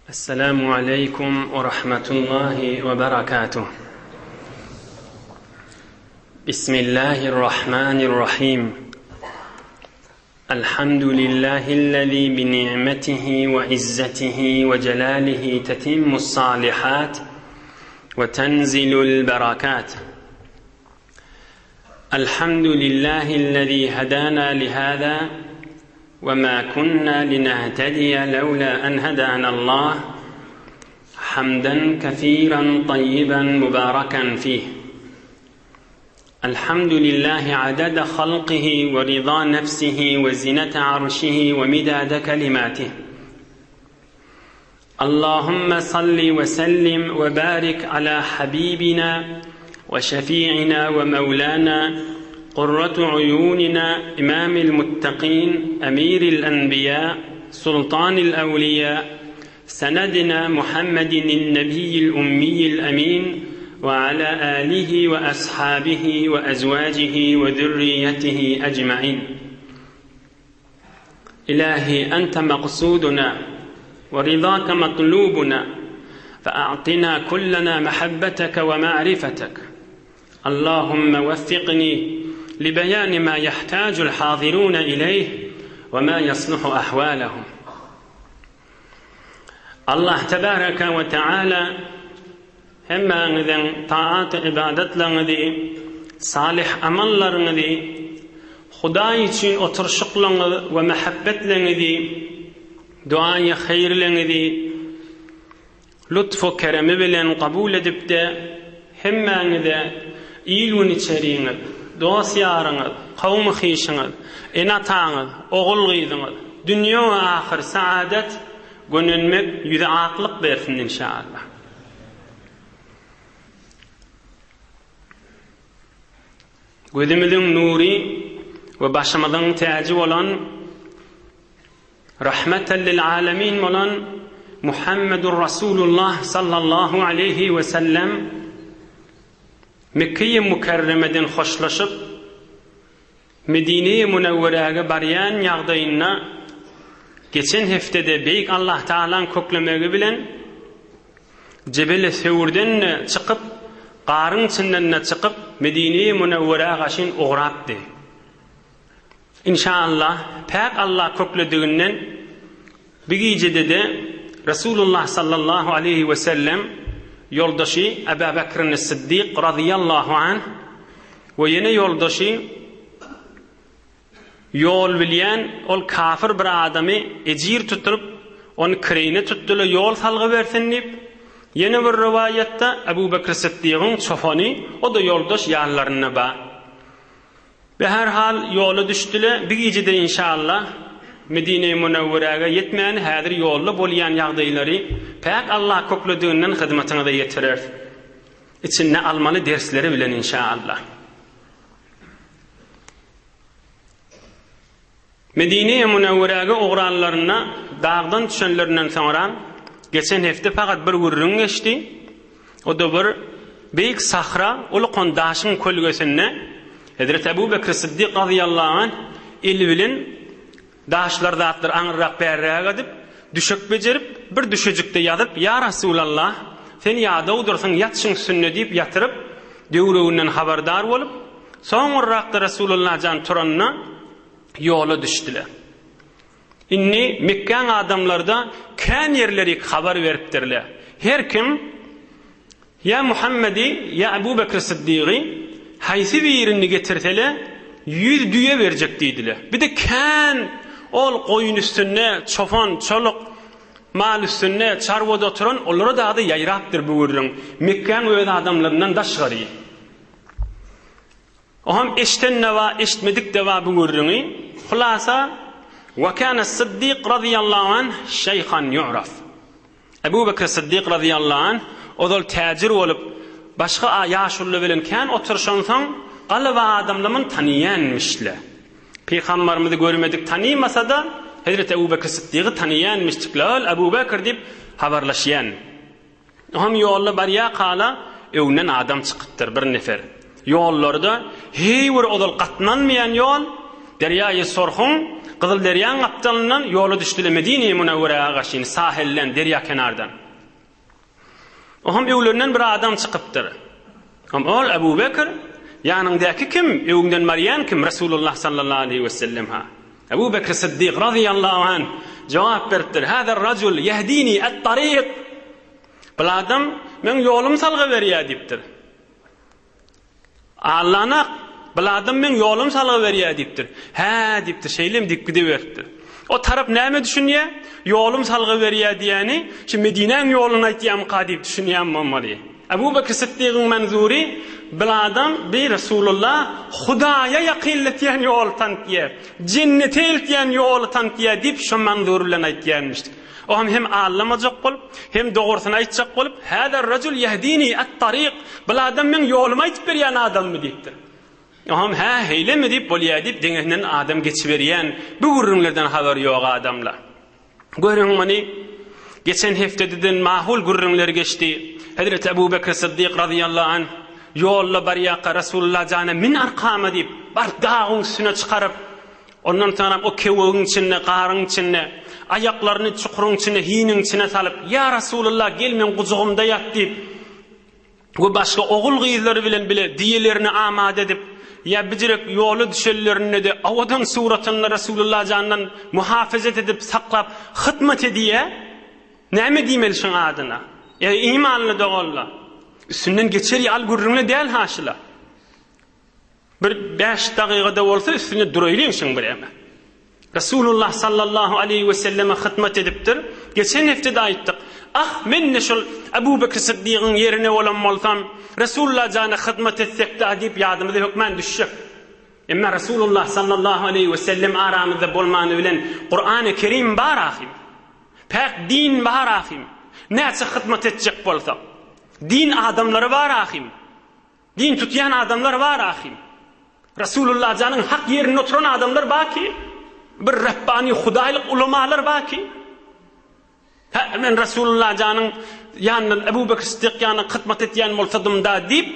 Esselamu aleýkum we rahmetullahi we berekatuh. Bismillahirrahmanirrahim. Elhamdülillahi'llezî bi ni'metihi we izzetihi we celalihi tetimmus salihat we tenzilul berakat. Elhamdülillahi'llezî hedâna lihâzâ ve mâ kunnâ linehtediye levlâ en hedânallah hamden kesîren tayyiben mübâreken fîh. Elhamdülillahi adede halqihi ve rıza nefsihi ve zinete arşihi ve midade kelimatih. Allahümme salli ve sellim ve barik ala habibina ve şefi'ina ve mevlana qurratu uyunina imamil muttaqin emiril enbiya sultanil evliya senedina Muhammedin nebiyyil ummiyil emin ve ala alihi ve ashabihi ve ezvacihi ve zürriyetihi ecmain. Ilahi ente maksuduna ve rizake matlubuna fe a'tina kullena mehabbeteke ve ma'rifetek. Allahümme veffikni li beyani ma yahtacul hazirune ileyh ve ma yasluhu ahvalehum. Allah tebareke we teala hemmäňiziň taat-ybadatlaryňyzy, salyh amallaryňyzy, Hudaý üçin oturyşyklaryňyz we mähebbetleňizi, duaýy haýyrlaryňyzy lutf-u keremi bilen kabul edip-de, hemmäňize il-gün içeriňiz, dost-ýaryňyz, kowmy-hyşyňyz, ene-ataňyz, ogul-gyzyňyz, dünýe we ahyr saadet, gönenmek, ýüzi aklyk bersin inşaallah. Gözümiziň nury we başymyzyň täji bolan Rahmeten lil alemin bolan Muhammedur Rasulullah sallallahu aleýhi we sellem Mekgeýi Mükerremeden hoşlaşyp, Medineýi Münewweräge barýan ýagdaýynda geçen heftede Beýik Allah Tagalaň köklemegi bilen Jebeli Söwürden-de çykyp, garyň içinden-de çykyp, Medineýi Münewwerä gaşyn ugrapdy. Inşaallah, päk Allah köklediginden bir gijede-de Resulullah sallallahu aleýhi we sellem ýoldaşy Aba Bekrin Siddik razyýallahu anh we ýene ýoldaşy ýol bilýän ol kafir bir adamy ejir tutup, ony kireýine tutdylar ýol salgy bersin diýip, ýene bir rowaýatda Abu Bekr Siddigiň çopany, o-da ýoldaş ýanlarynda bar. Be-her hal, ýola düşdüle, bir gijede inşallah, Medine-i Münewweräge ýetmän häzir ýolda bolýan ýagdaýlary päk Allah köklediginden hyzmatyňyza ýetireris. Içinde almaly dersleri bilen inşallah. Medine-i Münewweräge ugranlarynda dagdan düşenlerinden soňra geçen hepde fakat bir gürrüň geçdi. O-da bir beýik sahra, ulkan daşyň kölgesinde Hezreti Ebu Bekr Siddik razyýallahu anh eli bilen daşlar zatlar aňyrrak bärräk edip, düşek bejerip, bir düşejikde ýazyp, Ýa Rasulallah, sen ýadawdyrsyň, ýat şuň üstünde diýip ýatyryp, döwreginden habardar bolup, soňurrakda Resulullah jan turanda ýola düşdüler. Indi Mekgäň adamlary-da kän ýerlerik habar beripdirler. Her kim ýa Muhammedi, ýa Ebu Bekr Syddygy haýsy birini getirsele, ýüz düýe berjek diýdiler. Bir-de kän ol goýun üstünde çopan, çoluk, mal üstünde, çarwada oturan olara dady ýaýrapdyr bu gürrüň. Mekgäň öz adamlaryndan daşgary. Oňam eşden-de bar, eşitmedik-de bar bu gürrüňi. Hulasa, Ve kâne Sıddyk razyýallahu anh şeýhan ýu'raf. Ebu Bekr Syddyk razyýallahu anh ozal täjir bolup, başga ýaşuly bilen kän oturyşansoň, galaba adamlar muny tanyýanmyşlar. Pygambarymyzy görmedik, tanymasa-da, Hezreti Ebu Bekr Syddygy tanyýanmyşjyklar, Ol Ebu Bekr diýip habarlaşýan. Oňam ýolda barýakala öňünden adam çykypdyr, bir nefer. Ýollarda heý bir ozal gatnalmaýan ýol, Derýaýy Sorhuň, Gyzyl derýaň gapdalyndan ýola düşdüler Medine-i Münewweräge garşyny, sahelden, derýa kenardan. Oham öwlerinden bir adam çykypdyr. Hom ol Ebu Bekr, ýanyňdaky kim, öňüňden barýan kim, Resulullah sallallahu aleýhi wesellem ha. Ebu Bekr Syddyk razyýallahu anh jogap beripdir, Hazer rajul ýehdini et-taryk. Bul adam meň ýolumy salgy berýär diýipdir. Allanak, bil adam meň ýolum salgy berýär diýipdir. Hä, diýipdir, şeýlemi diýip gidiberipdir. O tarap näme düşünýär? Ýolum salgy berýär diýýäni, şu Medinäň ýoluny aýtýarmyka diýip düşünýän bolmaly. Ebu Bekr Syddygyň menzury, bil adam, bi Resulullah Hudaýa ýakynlatýan ýoly tanatýar, jennete eltýän ýoly tanatýar diýip şo manzur bilen aýtýarmyşdyk. O hem hem allamajak bolup, hem dogrusyny aýtjak bolup, Häzer rejul ýehdini et-taryk, Bul adam meň ýolumy aýdyp berýän adammy diýipdir. O hem, Hä, heýlemi diýip, bolýa diýip, deňesinden adam geçiberýän, bu gürrüňlerden habary ýok adamla. Görüň muny, geçen hepdededen mahul gürrüňler geçdi. Hezreti Ebu Bekr Syddyk razyýallahu anh ýolda barýarka Resulullah jana min arkama diýip, baryp dagyň üstüne çykaryp, Ondan soňram o kewegiň içinde, garyň içinde, aýaklaryny çukuryň içine, hiniň içine salyp, Ýa Resulallah, gel meň gujagymda ýat diýip, we başga ogul-gyzlary bilen bile diýelerini amada edip, ýa bijirek ýola düşenlerinde-de owadan suratynda Resulallah jandan muhafazat edip, saklap, hytmat edýär. Näme diýmeli şuň adyna? Eý, imanly doganlar! Üstünden geçer ýaly gürrüňler däl haşyla. Bir bäş dagygada bolsa üstünde duraýlyň şuň bireme. Resulullah sallallahu aleýhi we selleme hyzmat edipdir. Geçen hepde-de aýtdyk. Ah, men-de şol Ebu Bekr Syddygyň ýerine bolan bolsam, Resulullah jana hyzmat etsek-dä diýip ýadymyza hökmän düşjek. Emma Resulullah sallallahu aleýhi we sellem aramyzda bolmany bilen Kurany Kerim bar ahym. Päk din bar ahym. Näçe hyzmat etjek bolsak. Din adamlary bar ahym. Din tutýan adamlar bar ahym. Rasulullah janyň hak ýerinde oturan adamlar bar ki, bir Rabbani hudaýlyk ulamalar bar ki, Hä, men Rasulullah janyň ýanyndan Ebu Bekr Siddik ýanyna hyzmat etýän bolsadym da diýip,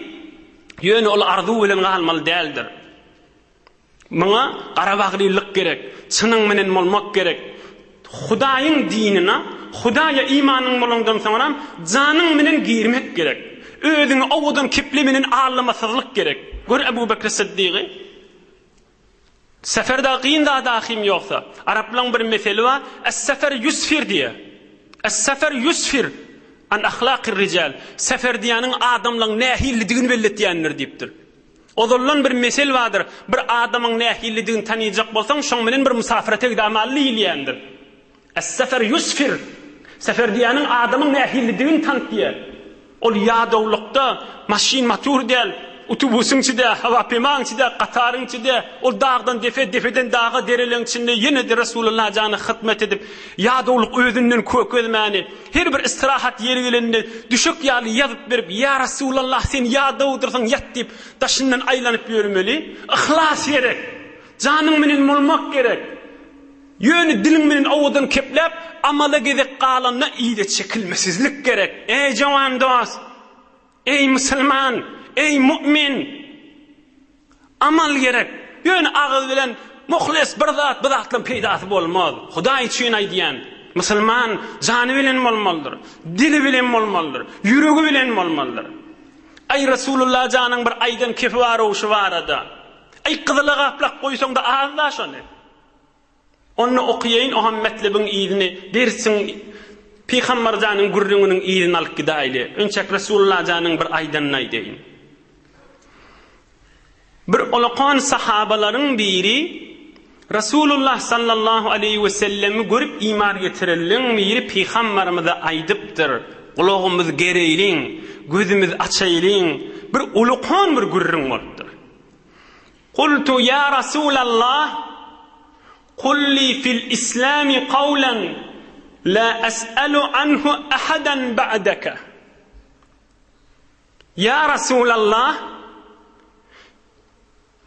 ýöne ol arzuw bilen galmaly däldir. Muňa garabagrylyk gerek, çynyň menen bolmak gerek. Hudaýyň dinine, Hudaýa imanyň bolandan soňram janyň menen girmek gerek. Özüňi owadan keple menen aldamasyzlyk gerek. Gör Ebu Bekri Syddygy. Sefer dagy kyn zat ahym ýogsa. Araplaň bir meseli bar, Es-sefer ýusfir diýýär. Es-sefer ýusfir an ahlakir rijal. Sefer diýýäniň adamlaň nähilidigini belletýändir diýipdir. Ozaldan bir mesel bardyr, bir adamyň nähilidigini tanyjak bolsaň, şoň bilen bir mysafyra tegdamaly diýilýändir. Es-sefer ýusfir. Sefer diýýäniň adamyň nähilidigini tanytýar. Ol ýadawlykda maşyn-motor däl, utubusyň içi däl, hawapemaň içi däl, gataryň içi däl. Ol dagdan depe, depeden daga, dereleň içinde ýene-de Resulullah jana hyzmat edip, ýadawlyk özünden kökezmäni, Her bir istirahat ýeri gelende düşek ýaly ýazyp berip, Ýa Resulallah, sen ýadawdyrsyň, ýat diýip, daşyndan aýlanyp ýörmeli. Yhlas gerek. Janyň menen bolmak gerek. Ýöne diliň menen owadan kepläp, amala gezek galanda yza çekilmesizlik gerek. Eý, jowan dost! Eý, musulman! Eý, mu'min! Amal gerek. Ýöne agyz bilen muhlis bir zat, bu zatlaryň peýdasy bolmaz. Hudaý üçin aýdýan, musulman jany bilen bolmalydyr, dili bilen bolmalydyr, ýüregi bilen bolmalydyr. Aý Resulullah janyň bir aýdan kepi bar-ow şu barada. Aý gyzyla gaplap goýsaň-da az-da şony. Onda okaýaýyn o hem metlebiň yzyny, dersiň Pygamber janyň gürrüňiniň yzyny alyp gidäýli. Önçäk Resulullah janyň bir aýdanyny aýdaýyn. Bir ulakan sahabalaryň biri Resulullah sallallahu aleýhi we sellemi görüp iman getirenleň biri Pygamberimize aýdypdyr, Gulagymyzy gereýliň, gözümizi açaýlyň, bir ulakan bir gürrüň bolupdyr. Kultu ýa Rasulallah, kulli fil islami kawlan la es'alu anhu ahadan ba'daka. Ýa Rasulallah,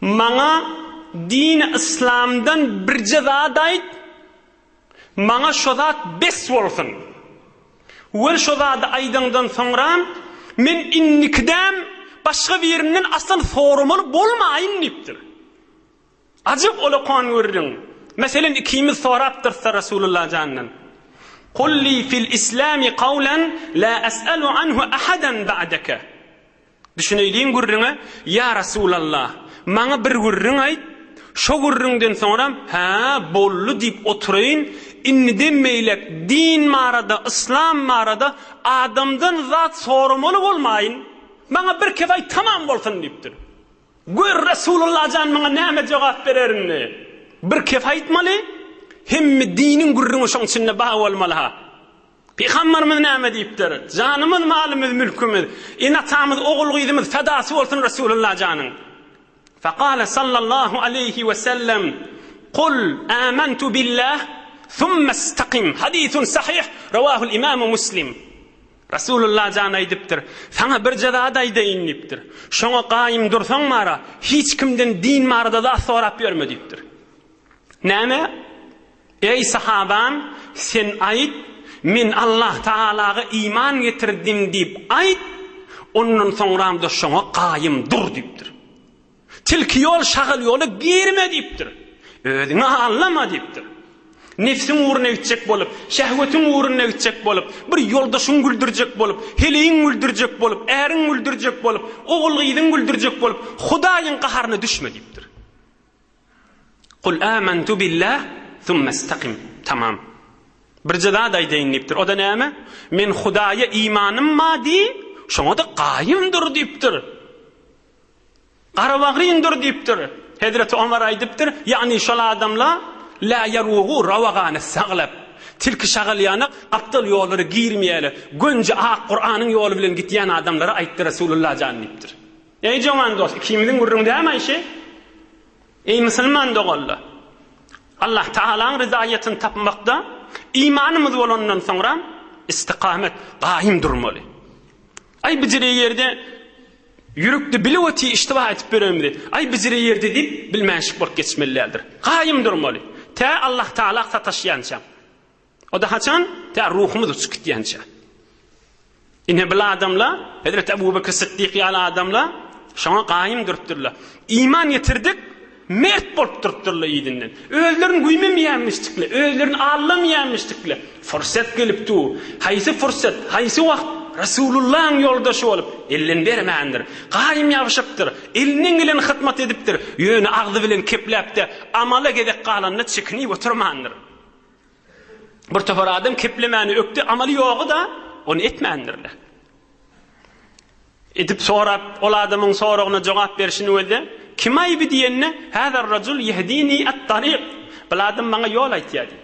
maňa dini yslamdan birje zat aýt, Maňa şo zat bes bolsun. Wel şo zady aýdaňdan soňram men indikidäm başga birinden aslan soramaly bolmaýyn diýipdir. Ajyp ulakan gürrüň. Meselen ikimiz sorapdyrys-da Resulullah jandan. Kul li fil islami kawlan la es'alu anhu ahadan ba'deke. Düşüneýliň gürrüňe, Ýa Resulallah, maňa bir gürrüň aýt, şo gürrüňden soňram, hä, boldy diýip oturaýyn, indiden beýläk din barada, yslam barada adamdan zat soramaly bolmaýyn, maňa bir kez aýt tamam bolsun diýipdir. Gör Resulullah jan muňa näme jogap berer indi? Bir kef aýtmaly, hemme diniň gürrüňi şoň içinde bar bolmaly-ha. Pygamberimiz näme diýipdir? Janymyz, malymyz, mülkümiz, ene-atamyz, ogul-gyzymyz fedasy bolsun Resulullah janyň. Fekale sallallahu aleýhi we sellem, Kul amantu billah, thumma istakim. Hadisun sahih, rawahul imamu Muslim. Resulullah jan aýdypdyr, Saňa birje zat aýdaýyn diýipdir. Şoňa gaýym dursaň mara, hiç kimden din barada zat sorap ýörme diýipdir. Näme? Eý sahabam, sen aýt, men Allah Tagalaga iman getirdim diýip aýt, ondan soňram-da şoňa gaýym dur diýipdir. Tilki ýol, şagal ýola girme diýipdir. Özüňi aldama diýipdir. Nebsiň ugruna gitjek bolup, şehwetiň ugruna gitjek bolup, bir ýoldaşyňy güldürjek bolup, heleýiňi güldürjek bolup, äriňi güldürjek bolup, ogul-gyzyňy güldürjek bolup, Hudaýyň gaharyna düşme diýipdir. Kul amantu billah thumma istakim. Tamam. Birje zat aýdaýyn diýipdir. O-da näme? Men Hudaýa imanym bar diý, şoňa-da gaýym dur diýipdir. Garabagryn dur diýipdir. Hezreti Omar aýdypdyr, ýagny şol adamlar la ýarugu rawagany saglap. Tilki şagal ýanak gapdal ýollara girmeýärler. Gönje ak Kuranyň ýoly bilen gitýän adamlara aýtdy Resulullah jan diýipdir. Eý jowan dost, ikimiziň gürrüňi dämi aýşe? Eý musulman doganlar! Allah Tagalaň ryzaýatyny tapmakda imanymyz bolandan soňra istikamet, gaýym durmaly. Aý bijire ýerde ýürekde bilip oty iştiba edip ýörenimizi, aý bijire ýerde diýip bilmänşik bolup geçmeli däldir. Gaýym durmaly. Tä Allah Tagala sataşýança. O-da haçan? Tä ruhumyz uçup gitýänçä. Ine bil adamlar, Hezreti Ebu Bekir Sytdyk ýaly adamlar şoňa gaýym durupdyrlar. Iman getirdik, mert bolup durupdyrlar yzyndan. Özlerini güýmemeýänmişdikler, özlerini aldamaýanmişdikler. Fursat gelip dur. Haýsy fursat, haýsy wagt Resulullahyň ýoldaşy bolup, elden bermändir. Gaýym ýabşypdyr, elinden gelen hyzmat edipdir. Ýöne agzy bilen kepläp-de, amala gezek galanda çekinip oturmandyr. Bir topar adam keplemäni ökde, amaly ýogy-da, ony etmändirler. Edip sorap, ol adamyň soragyna jogap berşini gözle, Kim aýby diýende, Häzär rajul ýehdini at-taryk. Bil adam maňa ýol aýtýar diýip.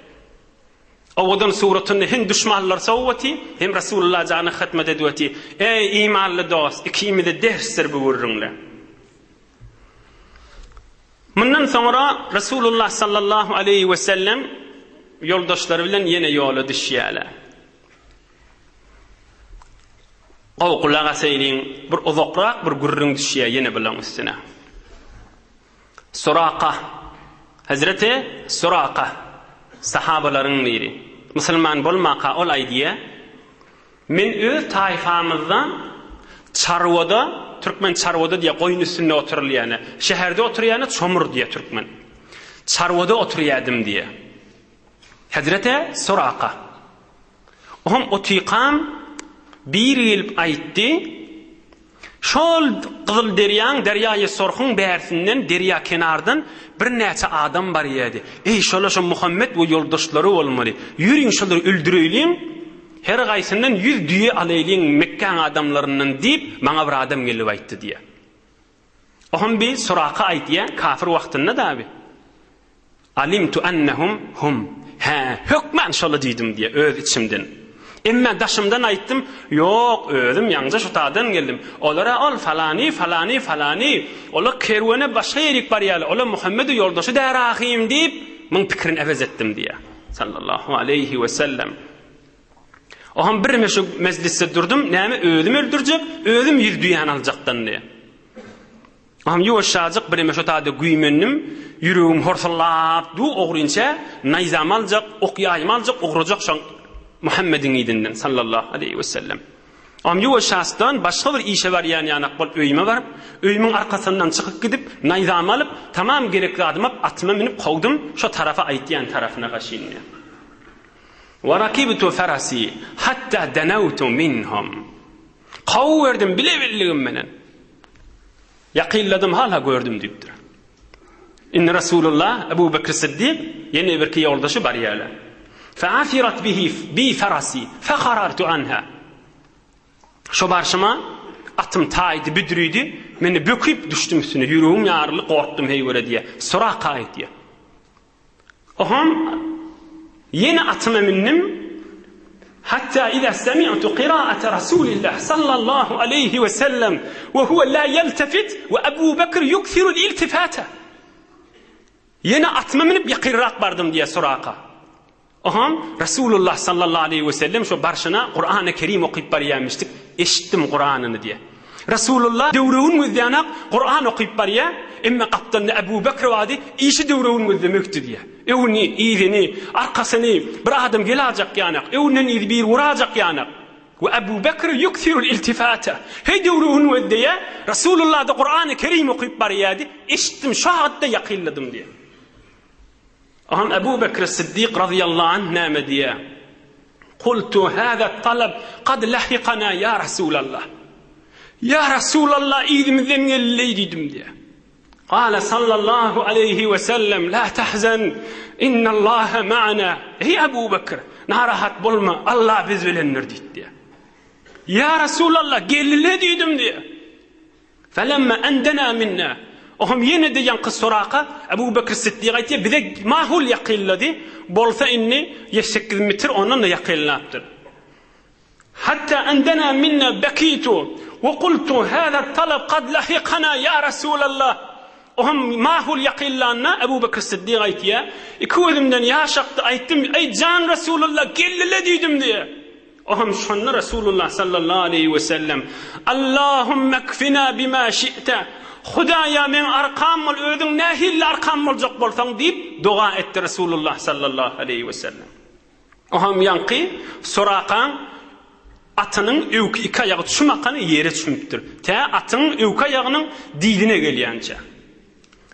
Owadan suratynda hem duşmanlary sowup oty, hem Resulullah jana hyzmat edip oty. Eý, imanly dost, ikimize dersdir bu gürrüňler. Mundan soňra Resulullah sallallahu aleýhi we sellem ýoldaşlary bilen ýene ýola düşýärler. Gowy gulak asaýlyň, bir uzakrak bir gürrüň düşýär ýene bulaň üstüne. Suraka Hezreti Suraka sahabalaryň biri. Musulman bolmaka ol aýdýar, Men öz taýfamyzda çarwada, türkmen çarwada diýýär, goýun üstünde oturylýany. Şäherde oturýana çomur diýýär türkmen. Çarwada oturýadym diýýär. Hezreti Suraka. Ohm otykam biri gelip aýtdy, Şol Gyzyl derýaň, Derýaýy Sorhuň bärsinden, derýa kenardan birnäçe adam barýardy. Eý, şolar şo Muhammet we ýoldaşlary bolmaly. Ýörüň, şolary öldüreýliň, her gaýsyndan ýüz düýe alaýlyň Mekgäň adamlaryndan diýip, maňa bir adam gelip aýtdy diýýär. Ohm bi Suraka aýdýar, kafir wagtynda-da bi. Alimtu ennehum hum. Hä, hökman şola diýdim diýýär öz içimden. Emme daşymdan aýtdym, Ýok, özüm ýaňja şu tadan geldim. Olar-a ol falany, falany, falany. Olar kerwene başga ýerik barýarlar. Olar Muhammede ýoldaşy däl ahym diýip, muň pikirini äwez etdim diýýär. Sallallahu aleýhi we sellem. Oham birneme şu mejlisde durdum, näme özüm öldürjek, özüm ýüz düýäni aljakdan diýýär. Aham ýuwaşjajyk bireme şo taýda güýmendim, ýüregim horsullap dur, ogrynça naýzamy aljak, ok-ýaýymy aljak, ugrajak şoň Muhammediň yzyndan, sallallahu aleýhi wesellem. Am ýuwaşasdan başga bir işe barýan ýanak bolup öýüme baryp, öýümiň arkasyndan çykyp gidip, naýzamy alyp, tamam gerek zadymy alyp, atyma münüp kowdum, şo tarapa aýtýan tarapyna gaşyndy. Wa rakibtu farasi hatta danawtu minhum. Kowuberdim bile bildigim menen. Ýakynladym hala gördüm diýipdir. Indi Resulullah, Ebu Bekr Siddik, ýene birki ýoldaşy barýarlar. Feafirat bihi bi farasi feharartu anha. Şo barşyma atym taýdy, büdrüdi, men böküp düşdüm üstüne, ýüregim ýaryldy, gorkdum heýwere diýýär. Suraka aýtýar. Oham ýene atyma mündim. Hatta iza semi'tu qira'ata Rasulillah sallallahu aleýhi we sellem we huwe la ýeltefit we Ebu Bekr yuksiru'l iltifata. Ýene atyma münüp ýakynrak bardym diýýär Suraka. Oham Rasulullah sallallahu aleýhi we sellem şo barşyna Kurany Kerim okyp barýarmyşdyk, eşitdim Kuranyny diýýär. Resulullah döwrewin gözleýänak Kuran okyp barýar, emme gapdalynda Ebu Bekr bardy, işi döwrewin gözlemekdi diýýär. Öwüni, yzyny, arkasyny bir adam gelajak ýanak, öwünden yzy biri urajak ýanak. We Ebu Bekr ýuksirul iltifata. Heý döwrewin gözleýär, Resulullah-da Kurany Kerim okyp barýardy, eşitdim şo wagtda ýakynladym diýýär. Oňam Ebu Bekr Siddik razyýallahu anh näme diýýär? Kultu hâzâ talab kad lahikanâ ýa Resulallah. Ýa Resulallah yzymyzdan geldi-leý diýdim diýýär. Gâle sallallahu aleýhi we sellem lâ tahzan innallaha ma'ana. Eý Ebu Bekr, narahat bolma, Allah biz bilendir diýdi diýýär. Ýa Resulallah geldi-le diýdim diýýär. Felemma en dena minna. Ohm ýene-de ýaňky Suraka, Ebu Bekr Siddik aýtýar, bize mahul ýakynlady, bolsa indi ýedi-sekiz metr ondan-da ýakynlapdyr. Hatta en dena minna bekitu we kultu hâzâ talab kad lahikana ýa Resulallah. Ohm mahul ýakynlanda Ebu Bekr Siddik aýtýar, iki gözümden ýaş akdy, aýtdym, eý jan Resulallah, geldi-le diýdim diýýär. Ohm şonda Resulullah sallallahu aleýhi we sellem, Allahumma kfina bima şi'te, Hudaýa meň arkam bol, özüň nähilli arkam boljak bolsaň diýip doga etdi Resulullah sallallahu aleýhi we sellem. Ohm ýaňky Surakaň atynyň öwki iki aýagy çumakan ýere çümüpdir. Tä atyň öwki aýagynyň dizine gelýänçä.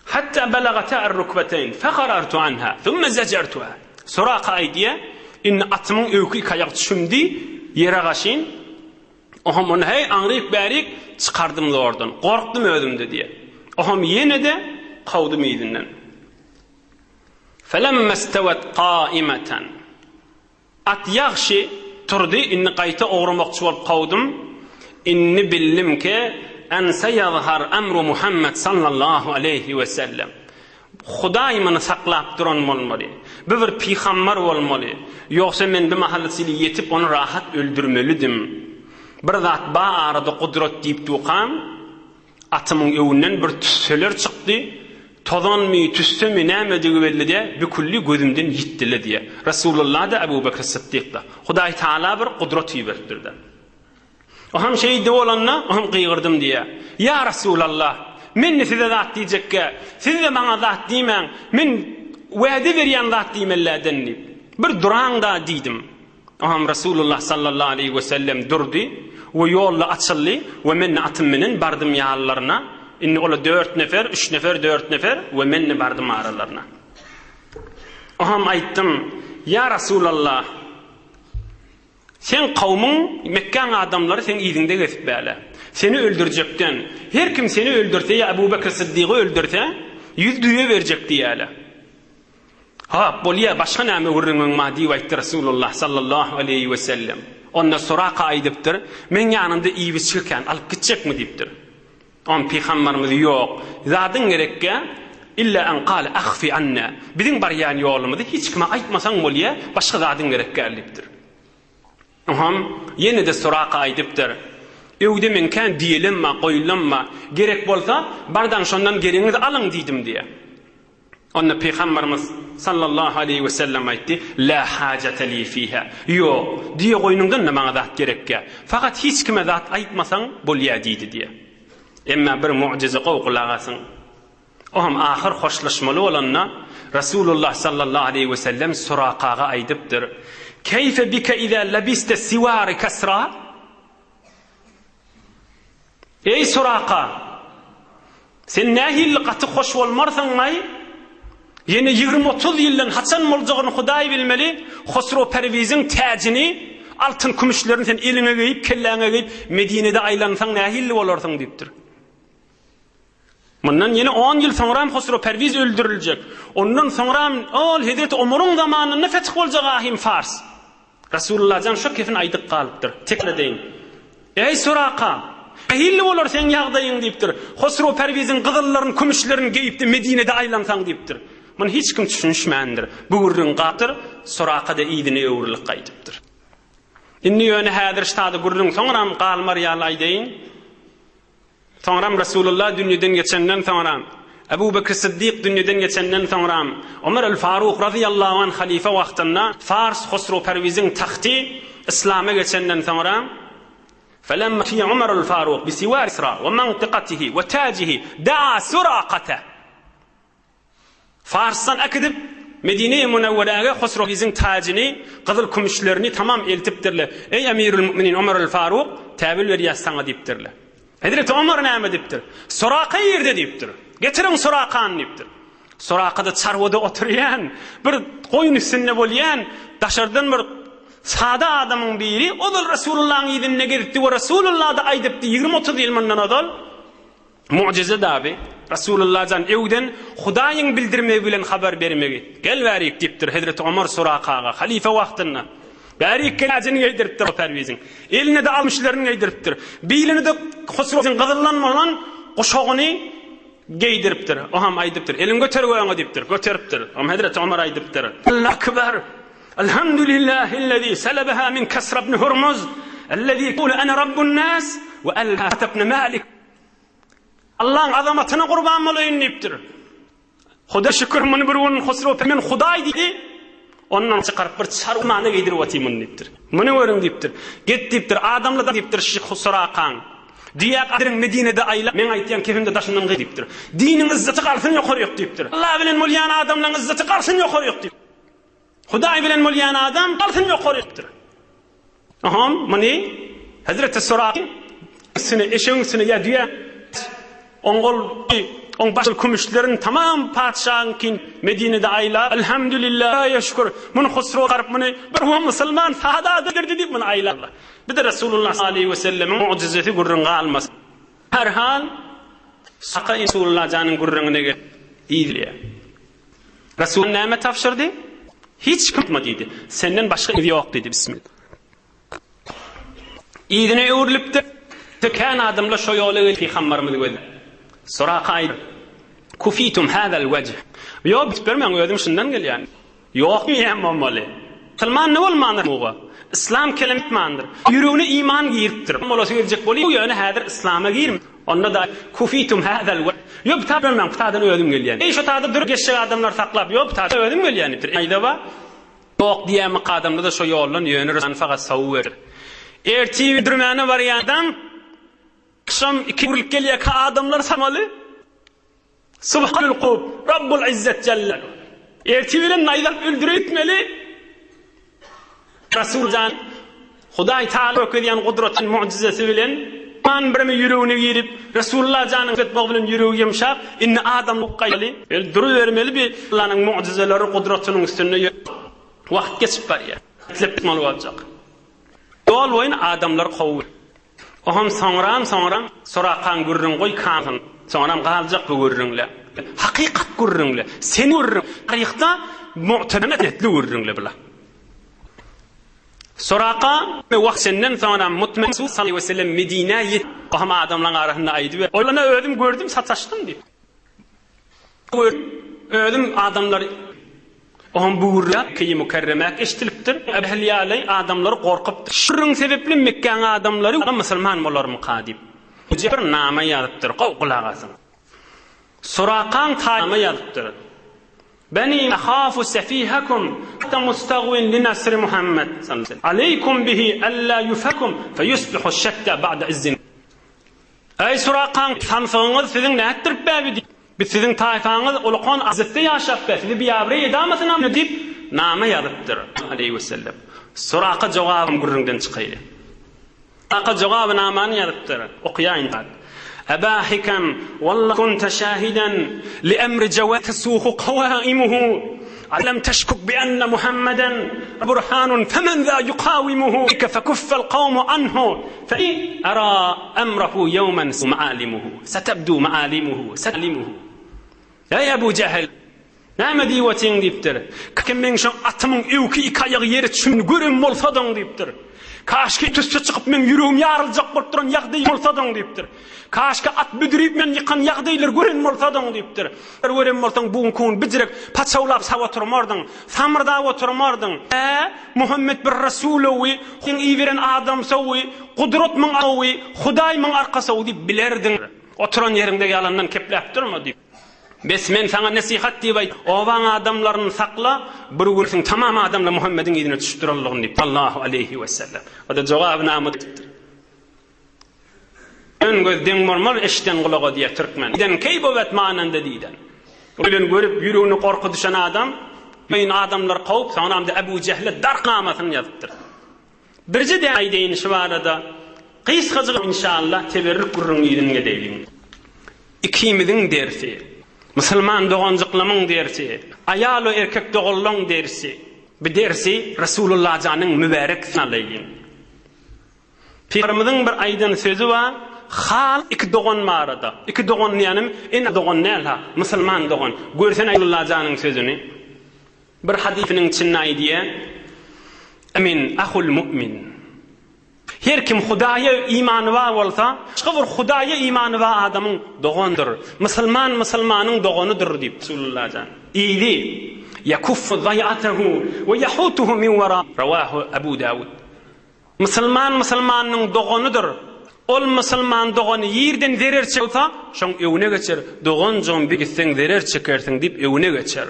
Hatta balagata ar-rukbeteýn, feharartu anha, thumma zejertuha. Suraka aýdýar, Indi atymyň öýki iki aýagy çümdi ýere gaşyn, oham ony heý aňryk-bärik çykardym zordan, gorkdum özümde diýýär. Oham ýene-de kowdum yzyndan. Felemma stewet kaimeten. At ýagşy turdy, indi gaýta ogramakçy bolup kowdum. Indi bildim ki, en seýazhar emru Muhammet sallallahu aleýhi we sellem. Hudaý muny saklap duran bolmaly. Bu bir pygambar bolmaly. Ýogsa men bu mahaly çili ýetip ony rahat öldürmelidim. Bir zat ba arada gudrat diýip dukam. Atymyň öňünden bir tüsseler çykdy. Tozanmy, tüssemi, nämedigi belli däl, büküldi, gözümden ýitdi-le diýýär. Resulullah-da, Ebu Bekr Sytdyk-da. Hudaý Tagala bir gudrat iberipdir-de. O hem şeýdi bolanda, o hem gygyrdym diýýär. Ýa Resulallah, men-de size zat diýjekgä, siz-de maňa zat diýmäň, men wada berýän zat diýmelilerden diýip. Bir duraň-da diýdim. Oňam Resulullah sallallahu aleýhi we sellem durdy we ýol-da açyldy we men-de atym menen bardym ýanlaryna. Indi ola dört nefer, üç nefer, dört nefer we men-de bardym aralaryna. Oňam aýtdym, Ýa Resulallah, seň kowmuň, Mekgäň adamlary seň yzyňda gezip bäle. Seni öldürjekden, her kim seni öldürse ýa Ebu Bekr Syddygy öldürse, ýüz düýe berjek diýýäle. Hop, bolýa, başga näme gürrüňiň bar diýip aýtdy Resulullah sallallahu aleýhi we sellem. Onda Suraka aýdypdyr, Meň ýanymda iýip-içgi kän, alyp gitjekmi diýipdir. Onda Pygambarymyz, Ýok, zadyň gerekgä, illa an kale ahfi anna, biziň barýan ýolumyzy hiç kime aýtmasaň bolýa, başga zadyň gerekgäl diýipdir. Oňam ýene-de Suraka aýdypdyr, Öwde meň kän diýelem bar, goýulam bar, gerek bolsa, bardaň şondan geregiňizi alyň diýdim diýýär. Onda Pygamberimiz sallallahu aleýhi we sellem aýtdy, La hajate li fiha. Ýok, düýe goýnuňdan-da maňa zat gerekýä. Fakat hiç kime zat aýtmasaň bolýa diýdi diýýär. Emma bir mugjyza gowy gulak asyň. O hem ahyr hoşlaşmaly bolanda Resulullah sallallahu aleýhi we sellem Surakaga aýdypdyr, Keýfe bike iza labiste siwari kasra? Eý, Suraka! Sen nähili gaty hoş bolmarsyň-aý? Ýene ýigrimi-otuz ýyldan haçan boljagyny Hudaý bilmeli, Hosrow Perwiziň täjini, altyn-kümüşlerini sen eliňe geýip, kelläňe geýip, Medinede aýlansaň nähili bolarsyň diýipdir. Mundan ýene on ýyl soňram Hosrow Perwiz öldüriljek. Ondan soňram ol hezreti Omaryň zamanynda feth boljak ahim Fars. Rasulullah jan şo kefin aýdyp galypdyr. Tekrar edeýin. Eý Suraka! Nähili bolar seň ýagdaýyň diýipdir. Hosrow Perwiziň gyzyllaryny, kümüşlerini geýipdi Medinede aýlansaň diýipdir. Muny hiç kim düşünişmändir. Bu gürrüň galypdyr. Suraka-da yzyna öwrülip gaýdypdyr. Indi ýöne häzir ştada gürrüň soňram galmar ýaly aýdaýyn. Soňram Resulullah dünýeden geçenden soňra, Ebu Bekr Syddyk dünýeden geçenden soňra, Omar el-Faruk razyýallahu anh halyfa wagtynda Fars Hosrow Perwiziň tagty yslama geçenden soňra, Felemma utiýe Omar el-Faruk bi siwar Kisra we mantikatihi we tajihi daa Surakate. Farsdan äkidip, Medine-i Münewweräge Hosrowiziň täjini, gyzyl-kümüşlerini tamam eltipdirler. Eý, Emirül-Müminin Omar el-Faruk, täwil berýäs saňa diýipdirler. Hezreti Omar näme diýipdir? Suraka irde diýipdir. Getiriň Surakany diýipdir. Suraka-da çarwada oturýan, bir goýun üstünde bolýan, daşardan bir sada adamyň biri ozal Resulullahyň yzynda gezipdi we Resulullah-da aýdypdy ýigrimi-otuz ýyl mundan ozal, Mugjyza daby, Resulullah jan öwden Hudaýyň bildirmegi bilen habar bermegi. Gel bärik diýipdir Hezreti Omar Surakaga, halyfa wagtynda. Bärik gel täjini geýdiripdir Perwiziň. Eline-de almyşlaryny geýdiripdir. Biline-de Husrowyň gyzyldan bolan guşagyny geýdiripdir. O hem aýdypdyr, Eliňi göter göňe diýipdir. Göteripdir. Oňa Hezreti Omar aýdypdyr. Allahu akbar! Elhamdülillahillezî selebeha min Kesra ibn Hurmuz, ellezî kule ene rabbun nas we el ibn Malik. Allaň azamatyna gurban bolaýyn diýipdir. Huda şükür muny bir gün Husrow men Hudaý diýdi. Ondan çykaryp bir çarmana geýdirip otyryn muny diýipdir. Muny görüň diýipdir. Git diýipdir. Adamlar diýipdir şu Husrakaň. Diýýär adyryň Medinede aýla meň aýtýan kefimde daşyndan gyý diýipdir. Diniň yzzaty galsyn ýokaryk diýipdir. Allah bilen bolýan adamlaryň yzzaty galsyn ýokaryk diýip. Hudaý bilen bolýan adam galsyn ýokarykdyr. Oňam muny Hezreti Suraka üstüne, eşegiň üstüne ýa düýä oň ol oň baş kümüşlerini tamam patyşaňkin Medinede aýlap, Elhamdülillah, Hudaýa şükür, muny Husrow garyp muny bir we musulman sada adam diýip muny aýlap. Bir-de Resulullah sallallahu aleýhi we sellemiň mugjyzasy gürrüň galmasyn. Her hal Suraka Resulullah janyň gürrüňine gelip diýilýär. Resul näme tabşyrdy? Hiç kim aýtma diýdi. Senden başga ýok diýdi. Bismillah. Yzyna öwrülipdir. Kän adamlar şo ýola gelip pygambarymyzy gözläp. Suraka aýdyp, Kufitum hazal wejh. Ýok, üns bermäň, özüm şundan gelýän. Ýok diýýän bolmaly. Musulman ne bolmandyr muga? Yslam kelem etmandyr. Ýüregine iman giripdir. Bolasy geljek bolýar, ýöne häzir yslama girmedi. Onda-da kufitum hazal we Ýok, bu taýdan men bu taýdan özüm gelýän. Eý, şo taýda durup geçjek adamlar saklap, ýok, bu taýdan özüm gelýän diýipdir. Aýdaba, ýok diýýänmi adamda-da şo ýoldan ýöne rysany fakat sowuberdir. Ertir öldürmäne barýan adam, agşam iki öwrülip gelýärkä adamlar samaly. Subhanül kub, Rabbul izzet jelle. Ertir bilen naýza alyp öldüre gitmeli. Rasul jan Hudaý Taala görkezýän gudratyny mugjyzasy bilen iman birimi ýüregine girip, Resulullah janyň etmegi bilen ýüregi ýumşap, indi adam gaýaly, durubermeli bir Allanyň mugjyzalary gudratynyň üstünde wagt geçip barýar. Etlep maly boljak. Ýol boýun adamlar kowup. Oham soňram soňram sorakaň gürrüň goý kansyn soňram galjak bu gürrüňle hakykat gürrüňle sen gürrüň taryhda mu'temetli gürrüňle bula Soraka wah senden soňram mutmen sallallahu aleyhi ve sellem Medinä ýet oham adamlaň arasynda aýdyber oýlana özüm gördüm sataşdym diýip Özüm adamlar Oňam bu gürrüň Mekgeýi Mükerremäk eşdilipdir. Ebu Jähl ýaly adamlar gorkupdyr. Şu gürrüň sebäpli Mekgäň adamlary musulman bolarmyka diýip. Ebu Jähl bir nama ýazypdyr. Gowy gulak asyň. Surakaň nama ýazypdyr. Beni ahafu sefihakum hatta mustagwin li nasri Muhammed sallallahu aleyhi ve sellem. Aleýkum bihi alla yufekum feyusbihu şetta ba'da izzin. Eý, Surakaň samsygyňyz siziň nätdirip bäbi diýip, biz siziň taýfaňyz ulakan yzzetde ýaşap bä, sizi biabraý edamasynam diýip, nama ýazypdyr. Aleýhi wesellem. Suraka jogabam gürrüňden çykaýly. Suraka jogaby namany ýazypdyr. Okaýaýyn. Eba Hikam, walla kunte şahiden li emri jawa tasuhu kawaimuhu, alem teşkuk bi enne Muhammeden burhanun femen za yukawimuhu, fekuffel kawmu anhu, fe era emrehu yevmen maalimuhu, setebdu maalimuhu, setalimuhu. Eý Ebu Jehil! Näme diýip otyň diýipdir. Kim meň şo atymyň öwki iki aýagy ýere çümni gören bolsadyň diýipdir. Kaşki tüsse çykyp meň ýüregim ýaryljak bolup duran ýagdaý bolsadyň diýipdir. Kaşki at büdürip meni ýykan ýagdaýlary gören bolsadyň diýipdir. Gören bolsaň bu günki gün bijirek paçawlap sap oturmardyň. Samyrdap oturmardyň. Ä, Muhammet bir Resulowy, Hudaýyň iberen adamsowy, gudrat muň awy, Hudaý muň arkasowy diýip bilerdiň. Oturan ýeriňde ýalandan kepläp durma diýip. Bes men saňa nesihat diýip aýt, obaň adamlaryny sakla, bir gün tamam adamlar Muhammediň yzyna düşüp duranlygyny diýip, sallallahu aleýhi we sellem. O-da jogabynama diýipdir. Ön göz deň bolmaz eşiden gulaga diýýär türkmen. Giden keý bobet mananda diýden. Bilen görüp ýüregine gorky düşen adam, Meýin adamlar kowup, soňram-da Ebu Jehle dark namasyny ýazypdyr. Birje däne aýdaýyn şu barada gysgajyk inşallah teberrük gürrüň ýüzüni gedeýliň. Ikimiziň dersi, musulman doganjyklamyň dersi, aýal we erkek doganlaň dersi. Bu dersi Resulullahjanyň mübärek alaýlyň. Pygamberimiziň bir aýdan sözi bar, hal iki dogan barada. Iki dogan diýenim ene dogan däl ha, musulman dogan. Görsene Resulullahjanyň sözüni. Bir hadysynyň içinde aýdýar, Mümin ahul mümin. Her kim Hudaýa imany bar bolsa, başga bir Hudaýa imany bar adamyň dogandyr. Musulman musulmanyň doganydyr diýip Resulullah jan. Yzy, Ýekuffu zaýatehu we ýahutuhu min wara. Rawahu Abu Dawud. Musulman musulmanyň doganydyr. Ol musulman dogany ýerden zerer çekse, şoň öwüne geçer. Doganjygym bir gitseň zerer çekersiň diýip öwüne geçer.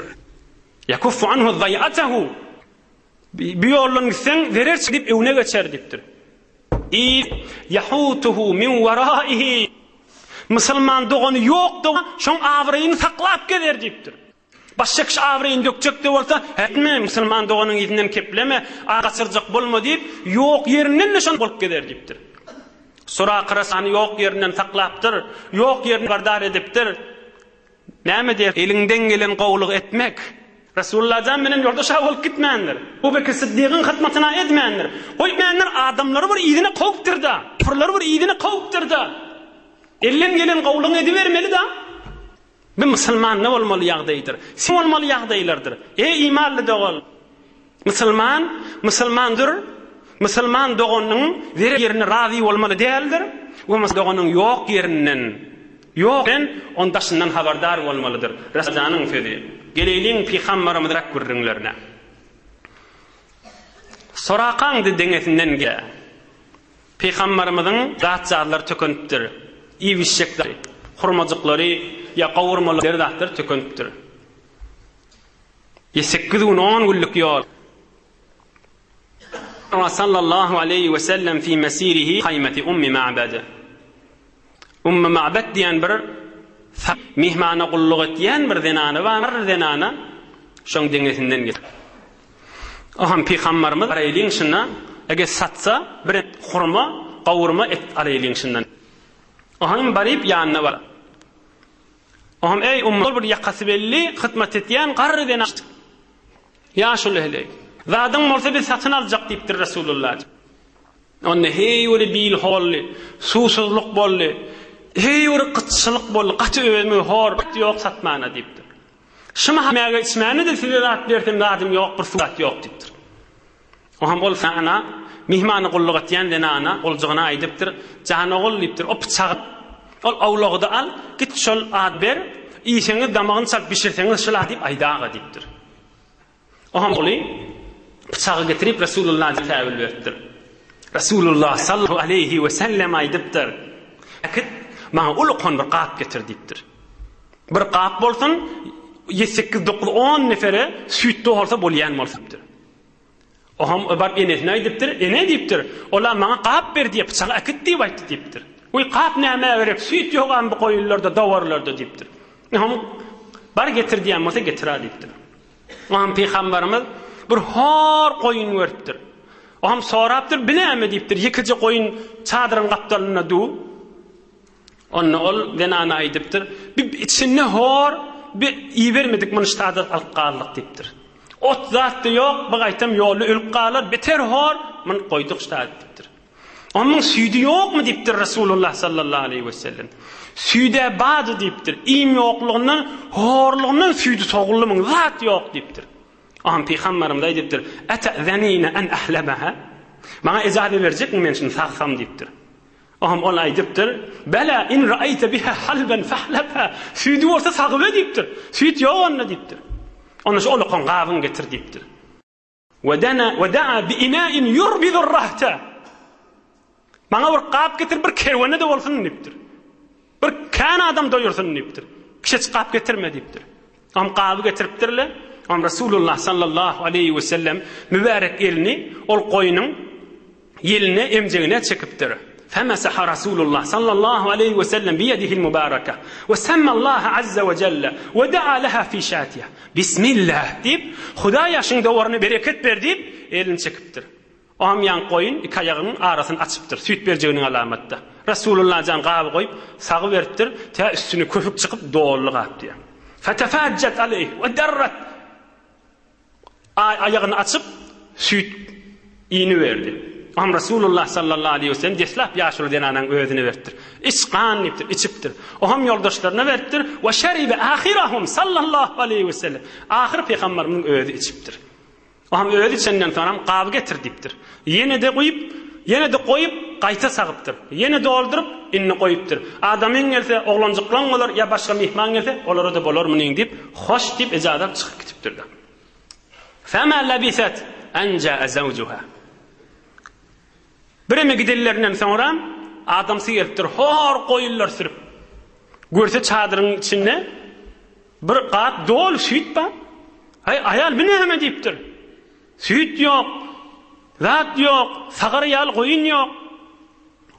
Ýekuffu anhu zaýatahu. Bu ýoldan gitseň zerer çek diýip öwüne geçer diýipdir. I ýahutuhu min waraihi. Musulman dogany ýok-da, şoň abraýyny saklap gezer diýipdir. Başga kişi abraýyny dökjek-de bolsa, Ätme, musulman doganyň yzyndan kepleme, ar gaçyrjak bolma diýip, ýok ýerinden-de şony bolup gezer diýipdir. Suraka Resany ýok ýerinden saklapdyr, ýok ýerinden habardar edipdir. Näme diýer? Eliňden gelen gowulygy etmek. Resulullah jan menen ýoldaş-a bolup gitmändir. Ebu Bekir Syddygyň hyzmatyna edmändir. Goýmändir, adamlary bir yzyna kowupdyr-da. Kapyrlary bir yzyna kowupdyr-da. Elden gelen gowulygyňy edibermeli-da. Bu musulmanda bolmaly ýagdaýdyr. Sen bolmaly ýagdaýlardyr. Eý imanly dogan! Musulman musulmandyr. Musulman doganynyň zerur ýerine razy bolmaly däldir we musulman doganyň ýok ýerinden ýok ýerinden on daşyndan habardar bolmalydyr. Resulynyň sözi. Geleýliň pygambarymyzyň gürrüňlerine. Sorakaň deňesinden ge. Pygambarymyzyň zat-jazlary tökenipdir. Iýip-içjek zady, hurmajyklary ýa gowurmalary zatlary tökenipdir. Ýa sekiz gün, on günlük ýol. Sallallahu aleýhi we sellem fi mesirihi haýmeti Ummi Ma'bed. Ummi Ma'bed diýen bir myhmana gulluk etýän bir zenany bar, bir zenana şoň deňesinden geçip. Oham pygambarymyz araýlyň şunda, eger satsa bir hurma, gowurma et araýlyň şundan. Oham baryp ýanyna bar. Oham eý Ummi ol bir ýakasy belli hyzmat etýän garry zenan. Ýaşuly heleý. Zadyň bolsa biz satyn aljak diýipdir Resulullah. Onda heý bir bil holdy, suwsuzlyk boldy, heý bir gytçylyk boldy, gaty özümi hor, ýok satmana diýipdir. Şumy mäge içmäne-de size zat bersem zadym ýok, bir zat ýok diýipdir. Oňam ol sana myhmana gulluk etýän zenana guljygyna aýdypdyr, Jan ogul diýipdir, o pyçagy ol awlagy-da al, git şol ad ber, iýseňiz damagyny çalyp bişirseňiz şul-a diýip aýdaga diýipdir. Oňam ogly pyçagy getirip Resulullah täwil beripdir. Resulullah sallallahu aleýhi we sellem aýdypdyr, Äkit, maňa ulukan bir gap getir diýipdir. Bir gap bolsun, ýedi, sekiz, dokuz, on nefere süýt dolsa bolýan bolsa diýipdir. Oňam baryp enesine aýdypdyr, Ene diýipdir, ol-a maňa gap ber diýýär, pyçagy äkit diýip aýtdy diýipdir. Wiý, gap nämä gerek, süýt ýogam bu goýunlarda, dowarlarda diýipdir. Oňam bar getir diýen bolsa getir-a diýipdir. Oňam pygambarymyz bir hor goýun görüpdir. Oňam sorapdyr, bi näme diýipdir, ýekeje goýun çadyryň gapdalynda dur. Onda ol zenana aýdypdyr, Bi içinde hor, bi ibermedik muny ştada alyp galdyk diýipdir. Ot zat-da ýok, bu gaýtam ýolda ölüp galar, beter hor, muny goýduk ştada diýipdir. Onuň süýdi ýokmy diýipdir Resulullah sallallahu aleýhi wesellem. Süýd-ä bardy diýipdir. Iým ýoklugyndan, horlugyndan süýdi soguldy muň, zat ýok diýipdir. Oňa pygamberimiz aýdypdyr, Ete'zenine en ahlabaha? Maňa ejaza berjekmi men şuny sagsam diýipdir. Oňa ol aýdypdyr, Bela in ra'aýte biha halban fahlabha. Süýdi bolsa sagyber diýipdir. Süýt ýok onda diýipdir. Onda şu olakan gabyňy getir diýipdir. We dana we da'a bi ina'in yurbidu rahta. Maňa bir gap getir, bir kerwene-de bolsun diýipdir. Bir kän adam doýursyn diýipdir. Kiçijik gap getirme diýipdir. Am gaby getiripdirler. Am Resulullah sallallahu aleýhi we sellem mübärek elini ol goýnuň ýeline, emjegine çekipdir. Femesaha Rasulullah sallallahu aleýhi we sellem biýedihil mübareke we semmallaha azza we jelle we daa leha fi şatiha. Bismillah diýip, Hudaýa şuň dowaryna bereket ber diýip, elini çekipdir. Oňam ýaňky goýun iki aýagynyň arasyny açypdyr, süýt berjeginiň alamatda. Rasulullah jan gaby goýup, sagy beripdir, tä üstüne köpük çykyp doldy gap diýýär. Fetefajjat aleýh we darrat. Aýagyny açyp, süýt iýni berdi. Oňam Rasulullah sallallahu aleýhi we sellem deslap ýaşuly zenanaň özüne beripdir. Iç gan diýipdir, içipdir. Oňam ýoldaşlaryna beripdir. We şeribe ahirahum sallallahu aleýhi we sellem. Ahyr pygamberimiziň özi içipdir. Oňam özi içenden soňam gaby getir diýipdir. Ýene-de guýup, ýene-de goýup, gaýta sagypdyr. Ýene dolduryp, indi goýupdyr. Adamyň gelse, oglanjyklaň bolar ýa başga myhman gelse, olara-da bolar munyň diýip, hoş diýip ejaza alyp çykyp gidipdir-de. Fema labisat an jaa zawjuha. Bireme gidenlerinden soňra adamsy gelipdir, hor goýunlar sürüp. Görse çadyryň içinde bir gap doly süýt bar. Aý, aýal bu näme diýipdir. Süýt ýok, zat ýok, sagar ýaly goýun ýok.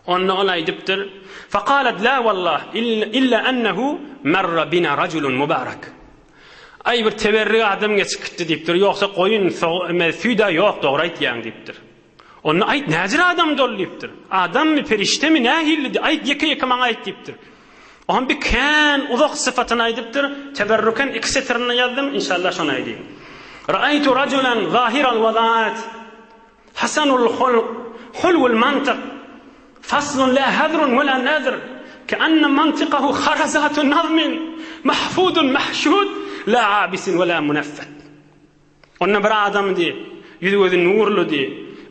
Onda ol aýdypdyr, Fakalat la wallah illa ennehu marra bina rajulun mubarak. Aý bir teberrik adam geçip gitdi diýipdir. Ýogsa goýun, süýd-ä ýok, dogry aýtýaň diýipdir. Onda aýt, näjür adamdy ol diýipdir. Adammy, perişdemi, nähillidi, aýt, ýeke-ýeke maňa aýt diýipdir. Oňam bir kän uzak sypatyny aýdypdyr, teberruken iki setirini ýazdym, inşallah şony aýdaýyn. Ra'aýtu rajulan zahiral wazaat, hasanul hulk, hulwul mantyk, faslun la hazrun we la nazr, keanne mantykahu harazatu nazmin, mahfudun mahşud, la abisin we la munaffet. Onda bir adamdy, ýüzi-gözi nurludy,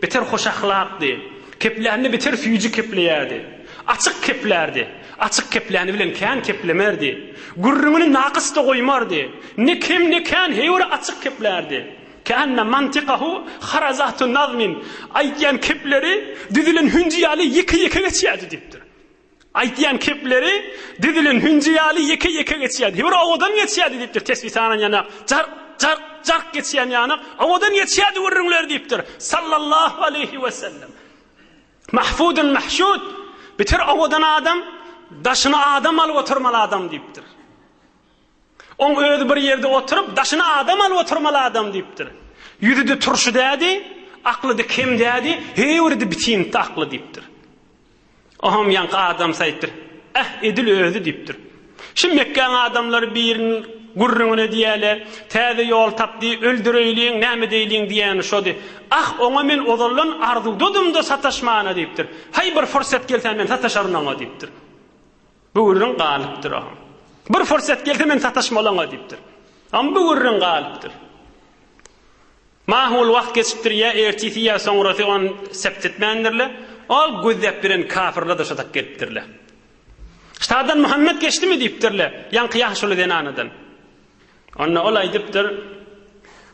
beter hoş ahlakdy, keplände beter süýji kepleýärdi. Açyk keplärdi, açyk kepläni bilen kän keplemerdi. Gürrüňini nakys-da goýmardy. Ne kem, ne kän, heýwir açyk keplärdi. Keanne mantykahu harazatu nazmin, aýdýan kepleri düzülen hünji ýaly ýeke-ýeke geçýärdi diýipdir. Aýtýan kepleri düzülen hünji ýaly ýeke-ýeke geçýärdi. Bir owadan geçýärdi diýipdir, tesbi sanan ýanak, jark, jark, jark geçýän ýanak, owadan geçýärdi gürrüňler diýipdir. Sallallahu aleýhi we sellem. Mahfudun mahşud, beter owadan adam, daşyny adam alyp oturmaly adam diýipdir. Oň özi bir ýerde oturyp, daşyny adam alyp oturmaly adam diýipdir. Ýüzi-de turşy dädi, akly-da kem dädi, heýwiri-de bitinti akly diýipdir. Oňam ýaňky adamsy aýtdyr, Eh, edil özi diýipdir. Şu Mekgäň adamlary biriniň gürrüňini edýäle, täze ýol tapdy, öldüreýliň, näme edeýliň diýýäni şody. Ah, oňa men ozaldan arzuwdadym-da sataşmana diýipdir. Haý, bir fursat gelse men sataşaryn oňa diýipdir. Bu gürrüň galypdyr oňa. Bir fursat gelse men sataşmaly oňa diýipdir. Am bu gürrüň galypdyr. Mahul wagt geçipdir ýa ertisi ýa soňrasy ony sept etmändirle. Ol gözläp beren kafyrlar-da şo tak gelipdirle. Ştadan Muhammet geçdimi diýipdirle, ýaňky ýaşuly zenanadan. Onda ol aýdypdyr,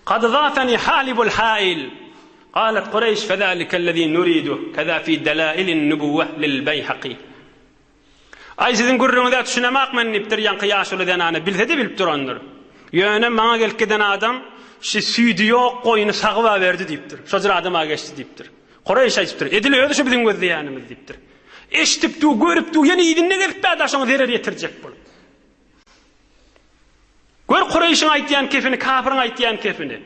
Kad zafani halibul hail. Galat Kureýş fezalikelezi nuridu, keza fi delailin nubuwwe lil Beýhaki. Aý, siziň gürrüňize düşünemak men, diýipdir ýaňky ýaşuly zenana, bilse-de bilip durandyr. Ýöne maňa gelip giden adam şi süýdi ýok goýny sagyb-a berdi diýipdir. Şo jyr adam-a geçdi diýipdir. Kureýş aýdypdyr, Edil özi şu biziň gözleýänimiz diýipdir. Eşidip dur, görüp dur, ýene yzynda gezip bärde şoňa zerer ýetirjek bolup. Gör Kureýşiň aýtýan kepini, kafyryň aýtýan kepini.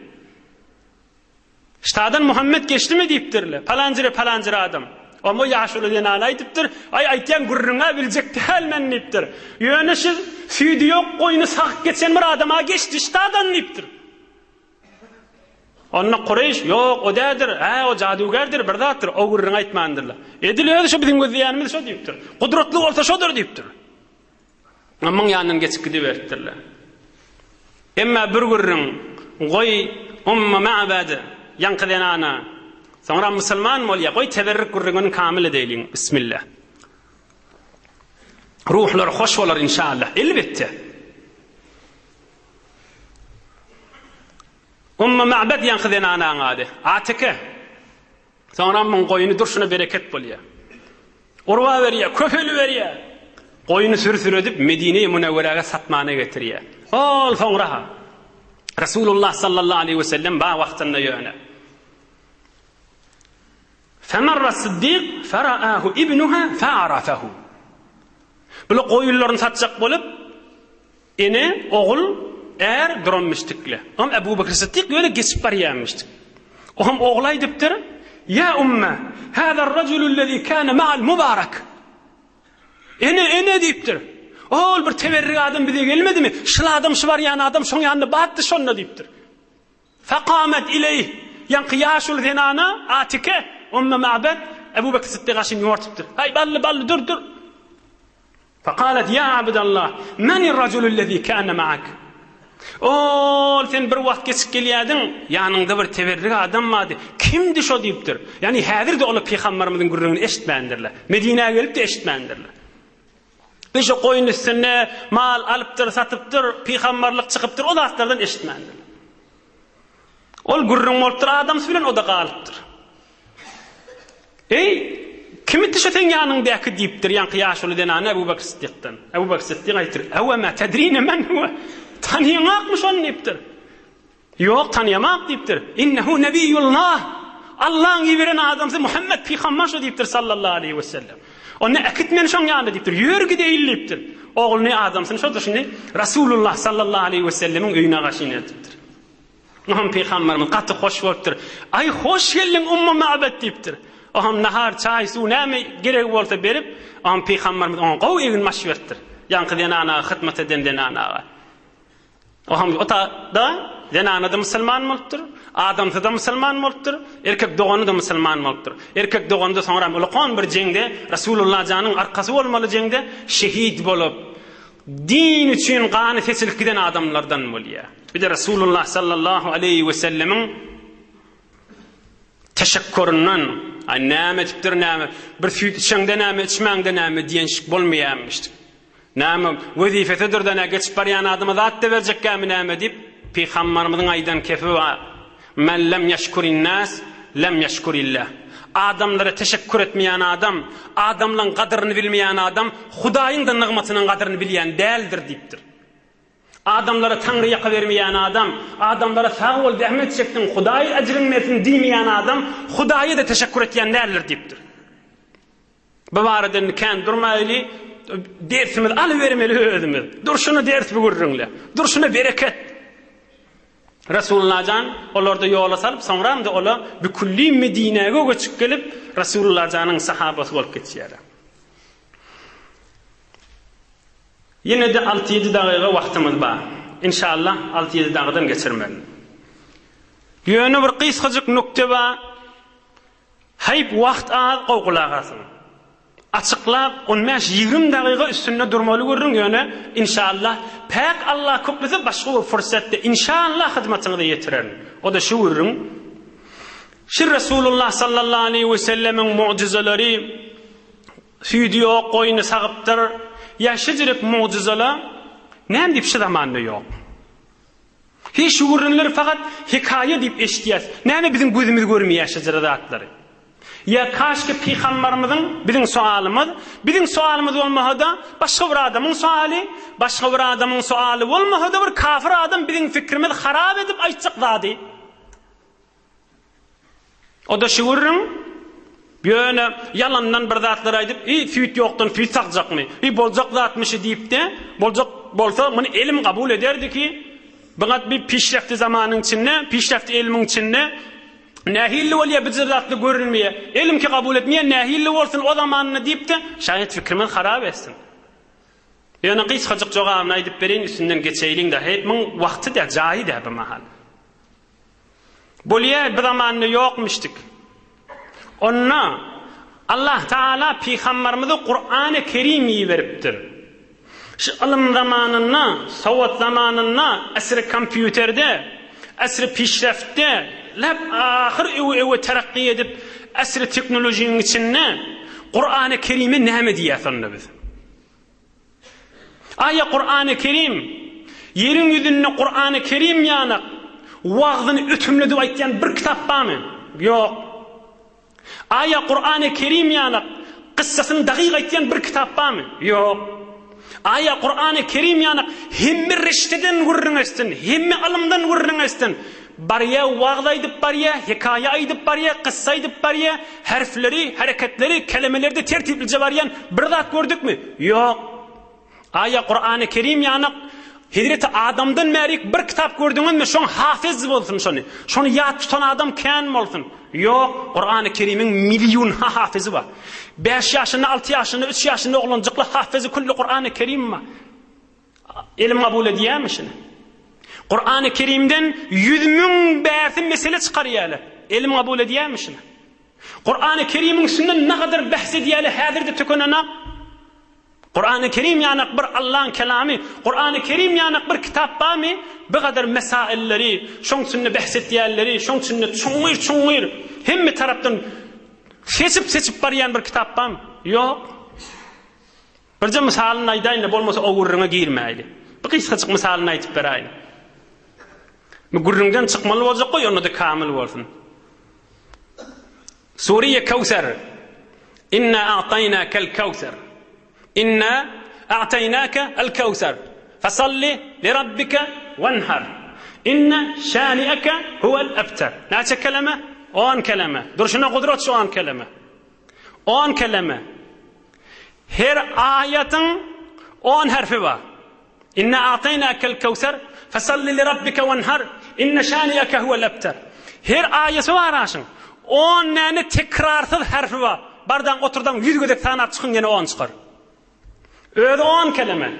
Ştadan Muhammet geçdimi diýipdirler. Palanjyra palanjyra adam. Oňa ýaşuly zenana aýdypdyr, Aý, aýtýan gürrüň-ä biljek däl men diýipdir. Ýöne şu süýdi ýok goýny sagyp geçen bir adam-a geçdi ştadan diýipdir. Onda Kureýş, Ýok, o däldir, hä, o jadygärdir, bir zatdyr, o gürrüňi aýtmandyrlar. Edil özi şo biziň gözleýänimiz şo diýipdir. Gudratly bolsa şodur diýipdir. Muň ýanyndan geçip gidiberipdirler. Emma bir gürrüň, goý, Ummu Ma'bad, ýaňky zenana, soňra musulman bolýar, goý teberrük gürrüňini kamyl edeýliň. Bismillah. Ruhlary hoş bolar inşallah. Elbetde. Ummu Ma'bad ýaňky zenanaň ady. Atike. Soňra muň goýuny durşuna bereket bolýar. Urba berýär, köpeliberýär. Goýuny sür-sür edip Medine-i Münewweräge satmana getirýär. Ol soňra-ha Resulullah sallallahu aleýhi we sellem bar wagtynda ýöne. Femarra Siddik feraahu ibnuha fearafahu. Bular goýunlaryny satjak bolup Ene, ogul, är duranmyşdykle. Oňam Ebu Bekr Sytdyk ýöne geçip barýanmyşdyk. Oňam ogly aýdypdyr, Ýa umme, hâzâ'r-rajulu'l-lezî kâne ma'al mubarak. Ene, ene diýipdir. Ol bir teberrik adam bize gelmedimi? Şul adam, şu barýan adam şoň ýanynda batdy şonda diýipdir. Fekamet ileýh, ýaňky ýaşuly zenana, Atike, Umme Ma'bed, Ebu Bekr Sytdyk gaşyny ýortupdyr. Haý, bally, bally, dur, dur. Fekalet ýa Abdallah, menir-rajulullezî kâne ma'ak? Ol, sen bir wagt geçip gelýärdiň, ýanyňda bir teberrik adam bardy, kimdi şo diýipdir. Ýagny häzir-de olar pygambarymyzyň gürrüňini eşitmändirler. Medinä gelip-de eşitmändirler. Bir şo goýun üstünde mal alypdyr, satypdyr, pygambarlyk çykypdyr, o zatlardan eşitmändirler. Ol gürrüň bolupdyr adamsy bilen, o-da galypdyr. Eý, kim itdi şo seň ýanyňdaky diýipdir ýaňky ýaşuly zenana Ebu Bekr Syddykdan. Ebu Bekr Syddyk aýtdyr, Ewe mä tedrine men huwe? Tanyýaňakmy şony diýipdir. Ýok, tanyýamak diýipdir. Innehu nebiýullah. Allaň iberen adamsy Muhammet pygamber şo diýipdir sallallahu aleýhi we sellem. Onda äkit meni şoň ýanyna diýipdir. Ýör gideýin diýipdir. Ogluny adamsyny şo durşuny Rasulullah sallallahu aleýhi we sellemiň öýüne gaşyn eltipdir. Oňam pygamberimiz gaty hoş bolupdyr. Aý, hoş geldiň Ummu Ma'bed diýipdir. Oňam nahar, çaý, suw näme geregi bolsa berip, oňam pygamberimiz oňa gowy egin-baş beripdir. Ýaňky zenanaga hyzmat eden zenanaga. Oňam o-da zenana-da musulman bolupdyr, adamsy-da musulman bolupdyr, erkek dogany-da musulman bolupdyr. Erkek dogany-da soňram ulakan bir jeňde Resulullah janyň arkasy bolmaly jeňde şehit bolup, Din üçin gany seçilip giden adamlardan bolýar. Bir-de Resulullah sallallahu aleýhi we sellemiň teşekkuryndan, aý näme edipdir näme, bir süýt içeňde näme, içmäňde näme diýenşik bolmaýarmyş. Näme, wezipesidir-de nä, geçip barýan adama zat-da berjekkämi näme diýip, Pygambarymyzyň aýdan kepi bar. Men lem ýeşkurin nas, lem ýeşkurillah. Adamlara teşekkür etmeýän adam, adamlaň gadyryny bilmeýän adam Hudaýyň-da nygmatynyň gadyryny bilýän däldir diýipdir. Adamlara taňry ýaka bermeýän adam, adamlara sag bol, zähmet çekdiň, Hudaý ejriňi bersin diýmeýän adam Hudaýa-da teşekkür etýän däldir diýipdir. Bu barada indi kän durmaýly, dersimizi alybermeli özümiz. Durşuna ders bu gürrüňle. Durşuna bereket. Resulullah jan olarda ýola salyp, soňram-da ola bükülli Medinäge göçüp gelip, Resulullah janyň sahabasy bolup geçýärler. Ýene-de alty-ýedi dagyga wagtymyz bar. Inşallah alty-ýedi dagydan geçirmerin. Ýöne bir gysgajyk nukte bar. Haýp wagt az gowy gulak asyň. Açyklap on bäş ýigrim dagyga üstünde durmaly gürrüň ýöne inşallah päk Allah köklese başga bir fursatda inşallah hyzmatyňyza ýetirerin. O-da şu gürrüň Şir Resulullah sallallahu aleýhi we sellemiň mugjyzalary süýdi ýok goýny sagypdyr ýa şejerek mugjyzala näme diýip şu zamanda ýok. Hiç şu gürrüňleri fakat hekaýa diýip eşidýäs. Näme biziň gözümiz görmeýär şejere zatlary? Ýa kaşki pygambarymyzyň biziň soalymyz, biziň soalymyz bolmasa-da başga bir adamyň soaly, başga bir adamyň soaly bolmasa-da bir kafir adam biziň fikrimizi harap edip aýtjak zady. O-da şu gürrüň. Ýöne ýalandan bir zatlar aýdyp, Eý, süýt ýokdan süýt sagjakmy? Eý, boljak zatmy şu diýip-de, boljak bolsa, muny elim kabul ederdi ki, bu bir pişrefti zamanyň içinde, pişrefti elmiň içinde. Nähilli bolýar bijir zatly görünmeýär. Elim ki kabul etmeýär nähilli bolsun o zamanynda diýip-de, şaýat fikrimizi harap etsin. Ýöne gysgajyk jogabyny aýdyp bereýin üstünden geçeýliň-de, heý muň wagty däl, jaýy däl bu mahal. Bolýa bu zamanda ýokmuşdyk. Onda Allah Taala pygambarymyza Kurany Kerim iberipdir. Şu ylym zamanynda, sowat zamanynda, asry kompýuterde, asry pişreftde, lap ahyr öwe-öwe terakgy edip, asry teknolojiniň içinde Kurany Kerime näme diýýäs onda biz? Aýa Kurany Kerim, ýeriň ýüzünde Kurany Kerim ýanak wagzyny ötümledip aýtýan bir kitap barmy? Ýok. Aýa Kurany Kerim ýanak kyssasyny dagyk aýtýan bir kitap barmy? Ýok. Aýa Kurany Kerim ýanak hemme reşteden gürrüň etsin, hemme ylymdan gürrüň etsin. Barýa wagyz aýdyp barýa, hekaýa aýdyp barýa, kyssa aýdyp barýa, herfleri, hereketleri, kelemelerde tertiplije barýan bir zat gördükmi? Ýok. Aýa Kurany Kerim ýanak Hezreti Adamdan bärik bir kitap gördüňizmi? Şoň hafyz bolsun şony. Şony ýat tutan adam kän bolsun. Ýok, Kurany Kerimiň million ha hafyzy bar. 5 ýaşynda, 6 ýaşynda, 3 ýaşynda oglanjykly hafyzy külli Kurany Kerim bar. Elim kabul edýärmi şuny? Kurany Kerimden 100 müň bärsi mesele çykarýarlar. Elim kabul edýärmi şuny? Kurany Kerimiň üstünden nagadar bähs edýärler, häzir-de tökenenak. Kurany Kerim ýanak bir Allaň kelamy, Kurany Kerim ýanak bir kitap barmy? Bu gadar mesailleri, şoň üstünde bähs etýänleri, şoň üstünde çuňňur-çuňňur hemme tarapdan seçip-seçip barýan bir kitap barmy? Ýok. Birje mysalyny aýdaýyn-da, bolmasa o gürrüňe girmäýli. Bir gysgajyk mysalyny aýdyp beräýin. Bu gürrüňden çykmaly boljak goý, onda-da kamil bolsun. Suriye Kewser. Inna a'taýnakel Kewser. Inna a'taýnake el Kewser. Fasalli li rabbike wenhar. Inna şani'eke huwel ebter. Näçe keleme? On keleme. Durşuna gudrat şu on keleme. On keleme. Her aýatyň on herfi bar. Inna a'taýnakel kewser, fesalli li rabbike wenhar, inne şani'eke huwel ebter. Her aýaty bar aşyň. On däne tekrarsyz herfi bar. Bardaň oturdaň ýüz gezek sanap çykyň ýene on çykar. Özi on keleme.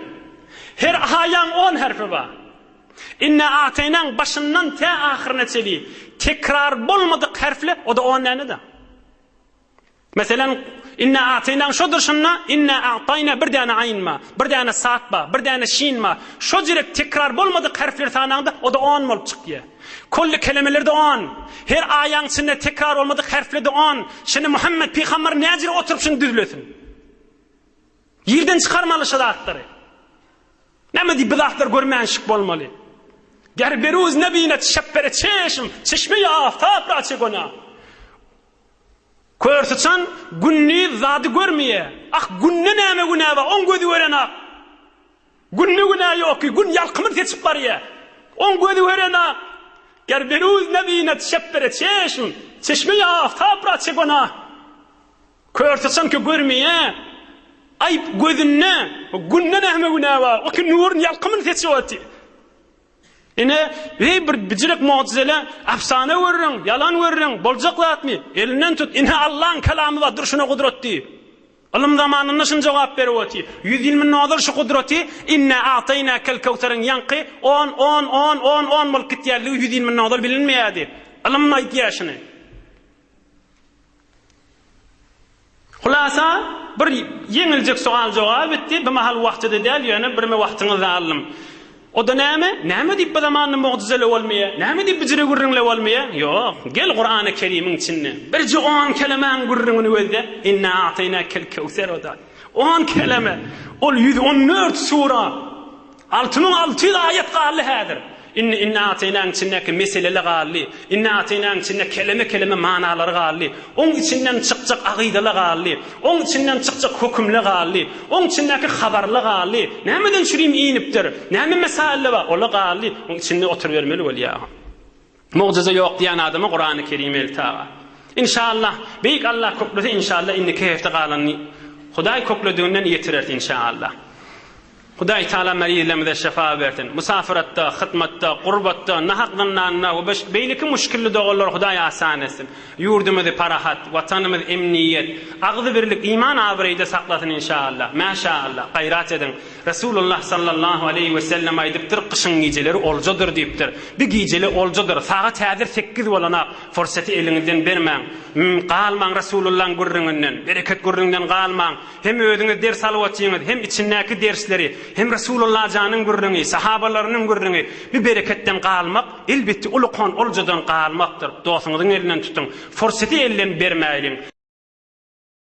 Her aýaň on herfi bar. Inna a'taýnaň başyndan tä ahyryna çeli tekrar bolmadyk herfle o-da on däne-de. Meselem, Inna a'taýnaň şo durşunda Inna a'taýna bir däne aýn bar, bir däne sad bar, bir däne şin bar. Şo jirek tekrar bolmadyk herfleri sanaňda, o-da on bolup çykýar. Kolli kelemelerde on. Her aýaň içinde tekrar bolmadyk herflerde on. Şindi Muhammet pygamber näjire oturyp şuny düzlesin? Ýerden çykarmaly şu zatlary. Näme diýip bu zatlary görmänşik bolmaly? Ger beruz nebinet şeppere çeşm, çeşme-i aftap ra çe gona. Kör syçan gündiz zady görmeýär. Ah, günde näme günä bar, oň gözi görenak. Günde günä ýok ki, gün ýalkymyny seçip barýar. Oň gözi görenak. Ger beruz nebinet şeppere çeşm, çeşme-i aftap ra çe gona. Kör syçan ki görmeýär. Aýp gözünde, günde näme günä bar, o ki nurun ýalkymyny seçip otyr. Ine, heý bir bijirek mugjyzele, efsane görüň, ýalan görüň, boljak zatmy? Elinden tut, ine Allaň kelamy bar, durşuna gudrat diý. Ylym zamanynda şuny jogap berip otyr. Ýüz ýyl mundan ozal şu gudraty Inna a'taýnakel kewseriň ýaňky on, on, on, on, on bolup gitýänligi ýüz ýyl mundan ozal bilinmeýärdi. Ylym aýdýar şuny. Hulasa, bir ýeňiljek sowal-jogap etdi. Bu mahal wagty-da däl, ýöne birme wagtyňyzy aldym. O-da näme? Näme diýip bu zamanda mugjyzele bolmaýar? Näme diýip bijire gürrüňle bolmaýar? Ýok, gel Kurany Kerimiň içinde birje on kelemäň gürrüňini gözle. Inna a'taýnakel kewser o-da. On keleme. Ol 114 sura. 6600 aýat galdy häzir. Indi Inna a'taýnaň içindäki meselele galdy. Inna a'taýnaň içinde keleme-keleme manalary galdy. Oň içinden çykjak agydala galdy. Oň içinden çykjak hökümle galdy. Oň içindäki habarla galdy. Nämeden çürim inipdir? Näme mesaille bar? Ola galdy. Oň içinde oturybermeli bolýar. Mugjyza ýok diýen adama Kurany Kerim eltaga. Inşallah, Beýik Allah köklese inşallah indiki hepde galanyny Hudaý köklediginden ýetireris inşallah. Hudaý Taala merizlerimize şyfa bersin. Musafiratda, hytmatda, gurbatda, nahak zyndanda we beýleki muşkilli dogalary Hudaý asan etsin. Ýurdumyzy parahat, Watanymyz emniýet, agzybirlik, iman abraýda saklasyn inşaallah. Mäşaallah. Gaýrat ediň. Resulullah sallallahu aleýhi we sellem aýdypdyr, gyşyň gijeleri oljadyr diýipdir. Bi gijele oljadyr. Sagat häzir sekiz bolanak. Fursaty eliňizden bermäň. Galmaň Resulullahyň gürrüňinden. Bereket gürrüňden galmaň. Hem özüňiz ders alyp otyňyz, hem içindäki dersleri, hem Resulullah janyň gürrüňi, sahabalarynyň gürrüňi. Bi bereketden galmak, elbetde uly kon oljadan galmakdyr. Dosuňyzyň elinden tutuň. Fursaty elden bermäýliň.